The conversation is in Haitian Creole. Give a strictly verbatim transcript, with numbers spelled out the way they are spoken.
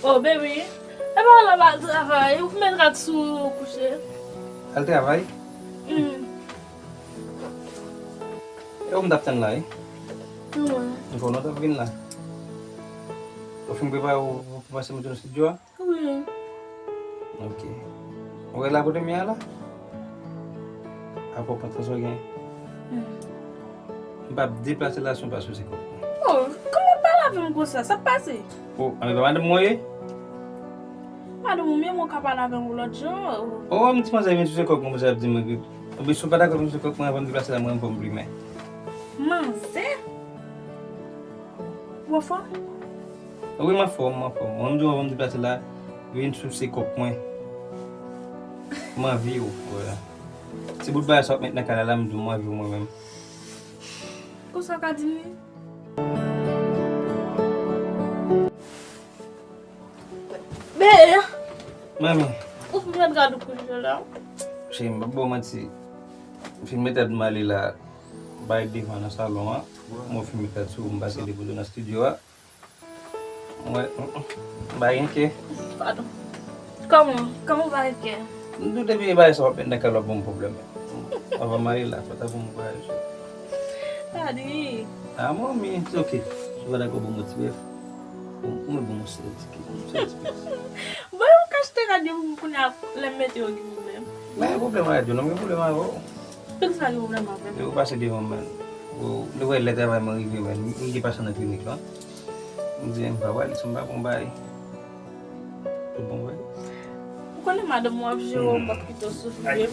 Oh, baby, e pa w la pa al travay, ou met rad sou ou kouche. Al travay? Hmm. E ou m t ap tann la, wi? Mwen. Ou konnen w t ap vin la. Ou fin prepare w pou pase mete nan estidyo a? Wi. Ok. Ou wè la kote m ye a la? Apa w pran tan sa w gen? Hmm. M p ap deplase la si w pa souse kòb mwen. Oh, kòman w pale avè m konsa? Sa k pase? Oh, anben pa madanm mwen w ye? Madanm ou menm ou ka pale avè m yon lòt jan. Oh, m di manzè vin souse kòb mwen, manzè ap di mwen ke. Anben si w pa dakò vin souse kòb mwen, anvan m deplase la, mwen menm fò m plimen. Manzè? Ou anfòm? Wi, m anfòm, m anfòm. Mwen, m di w anvan m deplase la, vin souse kòb mwen. M anvi w, wè. Ti bout bagay sa w ap met nan kay la, la, m di w m anvi w mwen menm. Konsa w ka di m li? Be! Manmi. Ou fin met rad ou kouche la? Cheri, m p ap ba w manti. M fin met rad m ale la, bay devan nan salon an. Mwen fin met rad sou, m pase depoze nan estidyo a. Mwen, m pa gen kè. Padon. Kòman? Kòman w pa gen kè? M doute byen bagay sa w ap met nan kay la ap ban m pwoblèm. Anvan m ale la, fò ta ban m bagay sou. Padon. Ah, manmi, it's ok. Si w pa dakò ban m yon ti bèf. Bon, mwen ban w sèl tiket, sèl tiket. Bon, ou ka achte rad yo pou m kounye a, lè m mete yo gen pwoblèm. Pa gen pwoblèm rad yo, non, m gen pwoblèm avè w. Poukisa gen pwoblèm avè m? Yo pase devan m, man. Ou, nou wè lè travay mwen rive, man. M gen pasyan nan klinik la. M di, m pa pral, si m pa bon bay. Tout bon, vre? Ou konnen madanm ou ap jere w, m p ap kite w soufri.